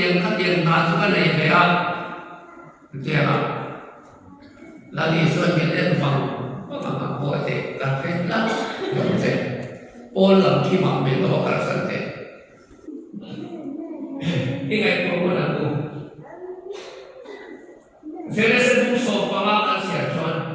chutiang khatiang hna chu ka nei ve a, chutiang a Lal Isuan min en vang vang ang a, Bawihte, ka hre tlat lo che, pawn lam thimah min lo va kalsan teh. I ngaihtuah ngun ang u. Genesis bung 15 kan chhiar chuan.